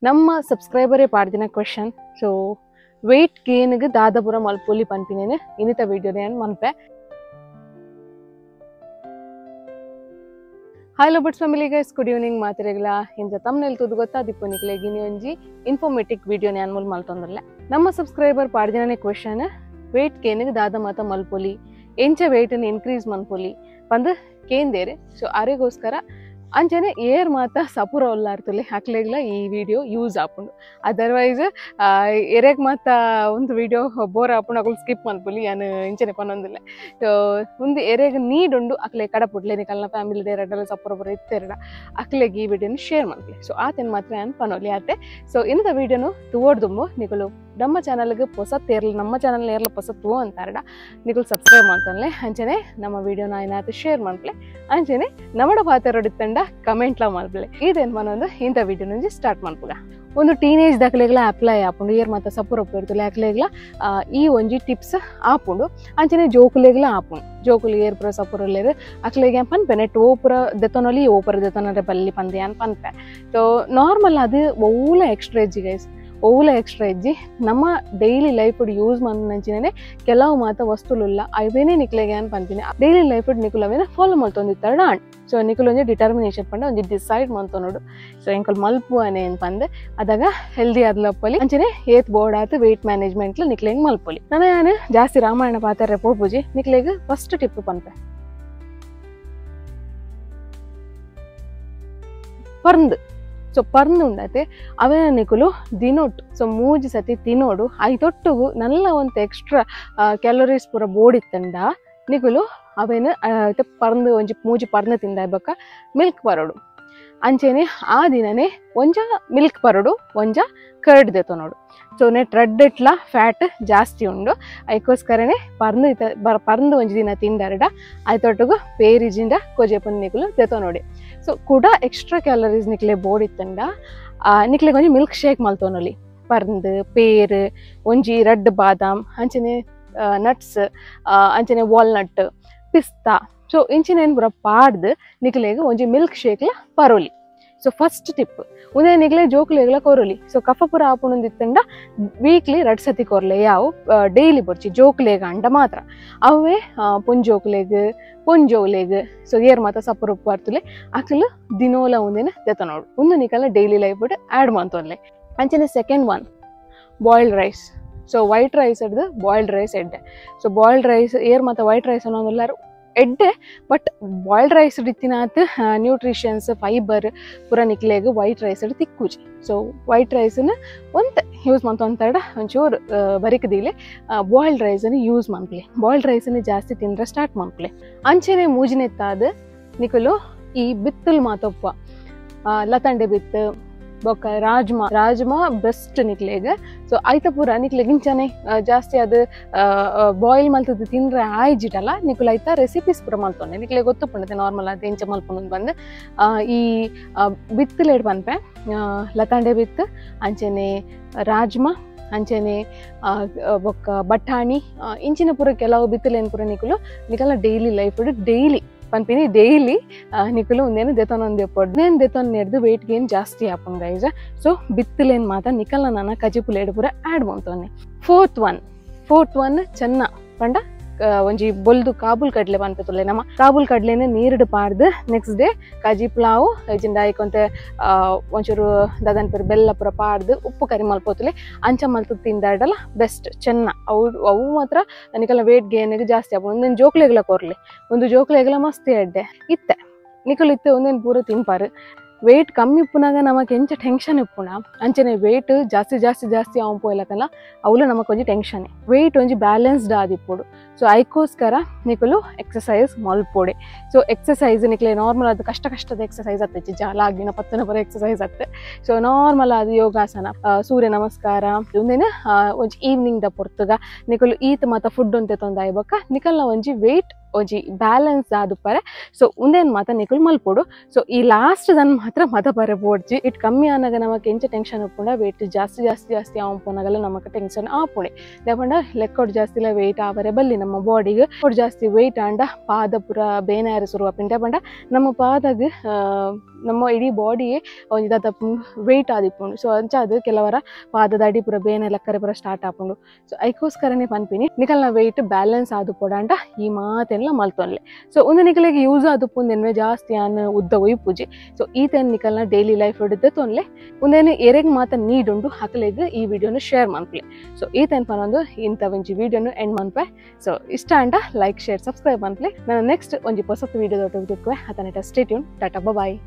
ನಮ್ಮ ಸಬ್ಸ್ಕ್ರೈಬರೇ ಪಾಡ್ದಿನ question. So weight ಗೇನ್ಗೆ ದಾದಪುರ ಮಲ್ಪೊಲಿ ಪನ್ಪಿನೇನೆ ಇನ್ನಿತ ವಿಡಿಯೋ ಮನ್ಪೆ. Hi lovers family guys, good evening ಮಾತಿರೆಗ್ಲ ಇಂದ ತಮ್ಮನೆಲ್ ತೂದು ಗೊತ್ತಾದಿಪ್ಪು ನಿಕ್ಲೆ ಗಿನಿ ಒಂಜಿ ಇನ್ಫಾರ್ಮೇಟಿಕ್ ವಿಡಿಯೋ ನ್ಯಾನ್ ಮೂಲ ಮಲ್ತೊಂದಲ್ಲ. ನಮ್ಮ ಸಬ್ಸ್ಕ್ರೈಬರ್ ಪಾಡ್ದಿನನೆ ಕ್ವೆಶನ್ ವೇಟ್ ಗೇನ್ಗೆ ದಾದ ಮಾತ ಮಲ್ಪೊಲಿ, ಎಂಚ ವೇಟ್ ಅನ್ನು ಇನ್ಕ್ರೀಸ್ ಮನ್ಪೊಲಿ ಪಂದು ಕೇಂದೇರೆ. ಸೊ ಅರೆಗೋಸ್ಕರ ಅಂಚನೆ ಏರ್ ಮಾತ ಸಪುರ ಒಲ್ಲಾರ್ತುಲೆ ಅಕ್ಲೆಗ್ಲ ಈ ವಿಡಿಯೋ ಯೂಸ್ ಆಪುಂಡು. ಅದರ್ವೈಸ್ ಎರೆಗ್ ಮಾತ ಒಂದು ವಿಡಿಯೋ ಬೋರ್ ಆಪುಂಡು, ಅಕುಲು ಸ್ಕಿಪ್ ಮನ್ಪೊಲಿ, ಯಾನ್ ಇಂಚನೆ ಪನೊಂದಿಲ್ಲ. ಸೊ ಒಂದು ಎರೆಗ್ ನೀಡ್ ಉಂಡು ಅಕ್ಲೆ ಕಡಪುಡ್ಲೆ ನಿಕಲ್ನ ಫ್ಯಾಮಿಲಿ ದೇರಡಲ ಸಪುರ ಪುರ ಇತ್ತೆರಡ ಅಕ್ಲೆಗ್ ಈ ವಿಡಿಯೋನ ಶೇರ್ ಮನ್ಪುಲೆ. ಸೊ ಆತನ ಮಾತ್ರ ಯಾನ್ ಪನೊಲಿ ಆತೆ. ಸೊ ಇನ್ನದ ವಿಡಿಯೋನು ತೂವೊಡ್ದುಂಬು ನಿಕುಲು ನಮ್ಮ ಚಾನಲ್ಗೆ ಪೊಸ ತೇರ್ಲ, ನಮ್ಮ ಚಾನಲ್ ನೇರ್ಲ ಪೊಸ ತೂ ಅಂತಾರಡ ನಿಕುಲು ಸಬ್ಸ್ಕ್ರೈಬ್ ಮಾಡ್ತಾನೆ, ಅಂಚನೆ ನಮ್ಮ ವಿಡಿಯೋನ ಏನಾಯ್ತು ಶೇರ್ ಮಾಡ್ಪ್ಲೆ, ಅಂಚನೆ ನಮ್ಮಡ ಪಾತೆರೊಡಿತ್ತಂಡ ಕಮೆಂಟ್ಲ ಮಾಡ್ಪ್ಲೆ. ಇದೇನು ಮನೊಂದು ಇಂಥ ವಿಡಿಯೋನ ಸ್ಟಾರ್ಟ್ ಮಾಡ್ಪುಗ. ಒಂದು ಟೀನೇಜ್ ದಾಖಲೆಗಳ ಅಪ್ಲೈ ಆಪುಂಡು, ಏರ್ ಮಾತ ಸಪುರಪ್ಪ ಇರ್ತಲೆ ಅಕ್ಲೆಗ್ಲ ಈ ಒಂಜಿ ಟಿಪ್ಸ್ ಆಪುಂಡು. ಅಂಚನೆ ಜೋಕುಲೆಗ್ಲ ಆಪುಂಡು, ಜೋಕುಲು ಏರ್ ಪುರ ಸಪುರಲ್ಲೇರು ಅಕ್ಲೆಗೆ ಪನ್ಪೆ ನೆಟ್ ಓಪುರ ದೆತ್ತೊನೊಲಿ ಓಪುರ ದೆತ್ತೊನರೆ ಬಲ್ಲಿ ಪಂದೆ ಅನ್ ಪನ್ಪೆ. ಸೊ ನಾರ್ಮಲ್ ಅದು ಓಲ ಎಕ್ಸ್ಟ್ರಾ ಎಜ್ಜಿ ಗೈಸ್, ಓಲ ಎಕ್ಸ್ಟ್ರಾ ಇಜ್ಜಿ. ನಮ್ಮ daily life use ಮಂಚಿನೇ ಕೆಲವು ಮಾತ ವಸ್ತುಲುಲ್ಲ ಅವೇನೇ ನಿಕ್ಲೆಗೆ ಅನ್ ಪನ್ಪಿನಿ. ಡೈಲಿ ಲೈಫ್ ನಿಕುಲು ಅವೇನ ಫಾಲೋ ಮಲ್ತೊಂದಿತ್ತಾರೆ ಆಂಡ್. ಸೊ ನಿಕುಲು ಒಂಜಿ ಡಿಟರ್ಮಿನೇಷನ್ ಪಂಡ ಒಂಜಿ ಡಿಸೈಡ್ ಮಂತೊನೋಡು. ಸೊ ಎಂಕುಲು ಮಲ್ಪು ಅನೆ ಏನ್ ಪಂದೆ ಅದಾಗ ಹೆಲ್ದಿ ಆದ್ಲಪ್ಪಲಿ ಅಂಚನೆ ಏತ್ ಬೋರ್ಡ್ ಆತು ವೇಟ್ ಮ್ಯಾನೇಜ್ಮೆಂಟ್ ನಿಕ್ಲೆಗ್ ಮಲ್ಪೊಲಿ. ನಾನು ಜಾಸ್ತಿ ರಾಮಾಯಣ ಪಾತಾರೆ ಪೋಪುಜಿ, ನಿಕ್ಲೆಗ್ ಫಸ್ಟ್ ಟಿಪ್ ಪನ್ಪೆ. ಪರ್ಂದ್, ಸೊ ಪರ್ಂದು ಉಂಡತೆ ಅವೇನ ನಿಕುಲು ದಿನೋಟು ಸೊ ಮೂಜಿ ಸತಿ ತಿನ್ನೋಡು. ಐತೊಟ್ಟುಗು ನಲ್ಲ ಒಂತ ಎಕ್ಸ್ಟ್ರಾ ಕ್ಯಾಲೋರೀಸ್ ಪೂರ ಬೋಡಿತ್ತಂಡ ನಿಕುಲು ಅವೇನು ಪರ್ಂದು ಒಂಜಿ ಮೂಜಿ ಪರ್ಂದು ತಿಂದ ಬೊಕ್ಕ ಮಿಲ್ಕ್ ಪರೋಡು. ಅಂಚೆನೆ ಆ ದಿನನೇ ಒಂಜ ಮಿಲ್ಕ್ ಪರೋಡು ಒಂಜ ಕರ್ಡ್ ದೆತ್ತೊನೋಡು. ಸೊ ನೆಟ್ ರಡ್ಡ್ ಎಟ್ಲ ಫ್ಯಾಟ್ ಜಾಸ್ತಿ ಉಂಡು, ಐಕೋಸ್ಕರನೇ ಪರ್ಂದು ಪರ್ಂದು ಒಂಜಿ ದಿನ ತಿಂಡರಡ ಐತೊಟ್ಟುಗು ಪೇರಿಜಿಂಡ ಕೊಜೆಪನ್ ನಿಕುಲು ದೆತ್ತೊನೋಡಿ. ಸೊ ಕೂಡ ಎಕ್ಸ್ಟ್ರಾ ಕ್ಯಾಲರೀಸ್ ನಿಕ್ಲೆ ಬೋಡಿತ್ತಂಡ ನಿಕ್ಲೆಗ್ ಒಂಜಿ ಮಿಲ್ಕ್ ಶೇಕ್ ಮಲ್ತೊನೊಲಿ. ಪರ್ಂದು ಪೇರು ಒಂಜಿ ರಡ್ಡ್ ಬಾದಾಮ್ ಅಂಚನೆ ನಟ್ಸ್ ಅಂಚನೆ ವಾಲ್ನಟ್ ಪಿಸ್ತಾ ಸೊ ಇಂಚಿನ ಪೂರ ಪಾಡ್ದು ನಿಕ್ಲೆಗ್ ಒಂಜಿ ಮಿಲ್ಕ್ ಶೇಕ್ಲ ಪರೋಲಿ. So first tip ಉಂದೇ ನಿಕ್ಲೆ ಜೋಕ್ಲೆಗ್ಲ ಕೊರೊಲಿ. ಸೊ ಕಫ ಪೂರ ಆಪುಂಡಿತ್ತಂಡ ವೀಕ್ಲಿ ರಡ್ ಸತಿ ಕೊರ್ಲೆ, ಯಾವ ಡೈಲಿ ಬೊರ್ಚಿ ಜೋಕ್ಲೆಗ್ ಅಂಡ ಮಾತ್ರ. ಅವೇ ಪೊಂಜೋಕ್ಲೆಗ್ ಪೊಂಜೋಲೆಗ್ ಸೊ ಏರ್ ಮಾತ ಸಪುರಪ್ಪು ಅರ್ತುಲೆ ಅಕ್ಲು ದಿನೋಲ ಒಂದೇನ ದೆತ್ತನೋಡು. ಒಂದು ನಿಕಲ daily life add ಮಂತೊನ್ಲೆ. ಅಂಚನೆ second one boiled rice. So white rice ಹಿಡ್ದು ಬಾಯ್ಲ್ಡ್ ರೈಸ್ ಎಡ್ಡೆ. So boiled rice air ಮಾತ ವೈಟ್ ರೈಸ್ ಅನ್ನೋದೆಲ್ಲರೂ ಎಡ್ಡೆ, but boiled rice ಇತ್ತಿನಾತ್ nutritions fibre ಪೂರ ನಿಕ್ಲೆಗ್ ವೈಟ್ ರೈಸ್ ತಿಕ್ಕುಜಿ. ಸೊ ವೈಟ್ ರೈಸನ್ನ ಒಂತೆ ಯೂಸ್ ಮಂತೊಂತಡ ಒಂಚೂರು ಬರಿಕದಿಲೆ ಬಾಯ್ಲ್ಡ್ ರೈಸನ್ನು ಯೂಸ್ ಮನ್ಪ್ಲೆ. ಬಾಯ್ಲ್ಡ್ ರೈಸನ್ನು ಜಾಸ್ತಿ ತಿಂದ್ರೆ ಸ್ಟಾರ್ಟ್ ಮನ್ಪ್ಲೆ. ಅಂಚೆನೆ ಮೂಜಿನೆತ್ತಾದ ನಿಕುಲು ಈ ಬಿತ್ತುಲ್ ಮಾತೊಪ್ಪ ಲತಂಡೆ ಬಿತ್ತು ಬೊಕ್ಕ ರಾಜ್ಮಾ, ರಾಜ್ಮಾ ಬೆಸ್ಟ್ ನಿಕ್ಲೆಗ್. ಸೊ ಐತ ಪೂರ ನಿಕ್ಲೆಗ್ ಇಂಚನೆ ಜಾಸ್ತಿ ಅದು ಬಾಯ್ಲ್ ಮಲ್ತದ್ದು ತಿಂದ್ರೆ ಆಯ್ಜಿಟಲ್ಲ ನಿಕುಲು ಐತ ರೆಸಿಪೀಸ್ ಪೂರ ಮಲ್ತೊಂಡೆ ನಿಕ್ಲೆಗ್ ಗೊತ್ತುಪುಂಡತೆ ನಾರ್ಮಲ್ ಅದು ಎಂಚ ಮಲ್ಪುಂಡು ಬಂದು. ಈ ಬಿತ್ತುಲೇಡ್ ಪನ್ಪೆ ಲತಾಂಡೆ ಬಿತ್ತು ಅಂಚನೆ ರಾಜ್ಮಾ ಅಂಚನೆ ಬೊಕ್ಕ ಬಟಾಣಿ ಇಂಚಿನ ಪೂರ ಕೆಲವು ಬಿತ್ತುಲೇನು ಪೂರ ನಿಕುಲು ನಿಕಲ daily life daily ಪನ್ಪಿನಿ daily ನಿಕುಲು ಒಂದೇನು ದೆತ್ತೊನೊಂದು ಪೊಡ್ ನೇನು ದೆತ್ತೊನ್ ನೆಡ್ದು ವೆಯ್ಟ್ ಗೇನ್ ಜಾಸ್ತಿ ಆಪುಂಡು ಗೈಸ್. ಸೊ ಬಿತ್ತುಲೇನು ಮಾತ ನಿಕಲ ನಾನ ಕಜಿಪುಲೇಡು ಪೂರ ಆ್ಯಡ್ ಮಂತೊನ್ನೆ. ಫೋರ್ತ್ ಒನ್ ಚೆನ್ನ ಪಂಡ ಒಂಜಿ ಬೊಲ್ದು ಕಾಬೂಲ್ ಕಡ್ಲೆ ಪನ್ಪೆತುಲ್ಲೆ ನಮ್ಮ ಕಾಬೂಲ್ ಕಡ್ಲೆನ ನೀರುಡು ಪಾಡ್ದು ನೆಕ್ಸ್ಟ್ ಡೇ ಕಜಿಪ್ಲಾವು ಇಜಿಂಡ ಐಕೊಂತೆ ಒಂಚೂರು ದದನ್ ಪೇರು ಬೆಲ್ಲ ಪೂರ ಪಾಡ್ದು ಉಪ್ಪು ಕರಿ ಮಲ್ಪೋತುಲೆ ಅಂಚ ಮಲ್ತು ತಿಂದಾಡಲ ಬೆಸ್ಟ್ ಚೆನ್ನ. ಅವು ಅವು ಮಾತ್ರ ನಿಕಲ ವೇಟ್ ಗೇನ್ಗೆ ಜಾಸ್ತಿ ಆಪುಂಡು. ಒಂದೊಂದು ಜೋಕ್ಲೆಗ್ಲ ಕೊರ್ಲೆ, ಒಂದು ಜೋಕ್ಲೆಗ್ಲ ಮಸ್ತ್ ಎಡ್ಡೆ ಇತ್ತೆ ನಿಕುಲು ಇತ್ತೆ ಒಂದೇನು ಪೂರ ತಿನ್ಪಾರು. ವೇಟ್ ಕಮ್ಮಿ ಉಪ್ಪುನಾಗ ನಮಕ್ ಎಂಚ ಟೆನ್ಷನ್ ಉಪ್ಪುನ ಅಂಚನೆ ವೇಟ್ ಜಾಸ್ತಿ ಜಾಸ್ತಿ ಜಾಸ್ತಿ ಆವು ಪೋಯ್ಲಕಲ್ಲ ಅವಳು ನಮಕ್ ಒಂಜಿ ಟೆನ್ಷನ್ ವೇಟ್ ಒಂಜಿ ಬ್ಯಾಲೆನ್ಸ್ಡ್ ಆದಿಪ್ಪುಡು. ಸೊ ಐಕೋಸ್ಕರ ನಿಕುಲು ಎಕ್ಸಸೈಸ್ ಮಲ್ಪೊಡೆ. ಸೊ ಎಕ್ಸಸೈಸ್ ನಿಕ್ಲೆ ನಾರ್ಮಲ್ ಅದು ಕಷ್ಟ ಕಷ್ಟದ ಎಕ್ಸಸೈಸ್ ಆತ್ತೆ, ಜಾಲಾಗಿನ ಪತ್ತನ ಪರ ಎಕ್ಸಸೈಸ್ ಆತ್ತೆ. ಸೊ ನಾರ್ಮಲ್ ಅದು ಯೋಗಾಸನ ಸೂರ್ಯ ನಮಸ್ಕಾರ ಒಂದೇನ ಒಂಜಿ ಈವ್ನಿಂಗ್ ದ ಪೊರ್ತುಗ ನಿಕುಲು ಈತ ಮಾತ ಫುಡ್ ಒಂತೆ ತೊಂದಾಯ್ಬಕ್ಕ ನಿಕಲ್ನ ಒಂಜಿ ವೇಟ್ ಒಂಜಿ ಬ್ಯಾಲೆನ್ಸ್ ಆದುಪ್ಪರೆ. ಸೊ ಉಂದೇನ್ ಮಾತ ನಿಕುಲು ಮಲ್ಪೊಡು. ಸೊ ಈ ಲಾಸ್ಟ್ ದನ್ ಮಾತ್ರ ಮತ ಬರೆ ಬೋಡ್ಜಿ. ವೇಟ್ ಕಮ್ಮಿ ಆನಾಗ ನಮಕ್ ಎಂಚ ಟೆನ್ಷನ್ ಉಪ್ಪುಂಡ, ವೇಟ್ ಜಾಸ್ತಿ ಜಾಸ್ತಿ ಜಾಸ್ತಿ ಆಪುನಗಲ ನಮಕ್ ಟೆನ್ಷನ್ ಆಪುಣೆ. ದಾಪಂಡ ಲೆಕ್ಕೊಡ್ ಜಾಸ್ತಿಲ ವೇಟ್ ಆವರೆ ಬಲ್ಲಿ ನಮ್ಮ ಬಾಡಿಗ್. ಜಾಸ್ತಿ ವೇಟ್ ಆಂಡ ಪಾದ ಪೂರ ಬೇನಾರ ಶುರು ಆಪಿಂಡ. ಪಂಡ ನಮ್ಮ ಪಾದಗ್ ನಮ್ಮ ಇಡೀ ಬಾಡಿಯೇ ಒಂಜಿ ದಾದ ವೇಟ್ ಆದಿಪ್ಪುಂಡು. ಸೊ ಅಂಚ ಅದು ಕೆಲವರ ಪಾದದ ಅಡಿ ಪೂರ ಬೇನೆ ಲಕ್ಕರೆ ಪೂರ ಸ್ಟಾರ್ಟ್ ಆಪುಂಡು. ಸೊ ಐಕೋಸ್ಕರನೇ ಪನ್ಪಿನಿ ನಿಕಲ್ನ ವೇಟ್ ಬ್ಯಾಲೆನ್ಸ್ ಆದು ಪೊಡಾಂಡ ಈ ಮಾತೆಲ್ಲ ಮಲ್ತೊನ್ಲೆ. ಸೊ ಒಂದು ನಿಕಲಿಗೆ ಯೂಸ್ ಆದುಪ್ಪುಂದೆನ್ವೆ ಜಾಸ್ತಿ ಆನ್ ಉದ್ದ ಒಯ್ಪುಜಿ. ಸೊ ಈ ತೆನ್ ನಿಕಲ್ನ ಡೈಲಿ ಲೈಫ್ ಹಿಡಿದು ತೊನ್ಲೆ. ಒಂದೇನು ಎರೆಗ್ ಮಾತ ನೀಡ್ ಉಂಡು ಅಕಲೆಗ್ ಈ ವಿಡಿಯೋನು ಶೇರ್ ಮನ್ಪುಲೆ. ಸೊ ಈ ತೆನ್ ಪನೊಂದು ಇಂಥ ಒಂಜಿ ವಿಡಿಯೋನು ಎಂಡ್ ಮನ್ಪೆ. ಸೊ ಇಷ್ಟ ಅಂಡ ಲೈಕ್ ಶೇರ್ ಸಬ್ಸ್ಕ್ರೈಬ್ ಮನ್ಪುಲೆ. ನಾನು ನೆಕ್ಸ್ಟ್ ಒಂಜಿ ಪೊಸತ್ ವಿಡಿಯೋ ದೊಡ್ಡ ಅತನೆಟ ಸ್ಟೇ ಟ್ಯೂನ್. ಟಾಟಾ ಬಾಯ್.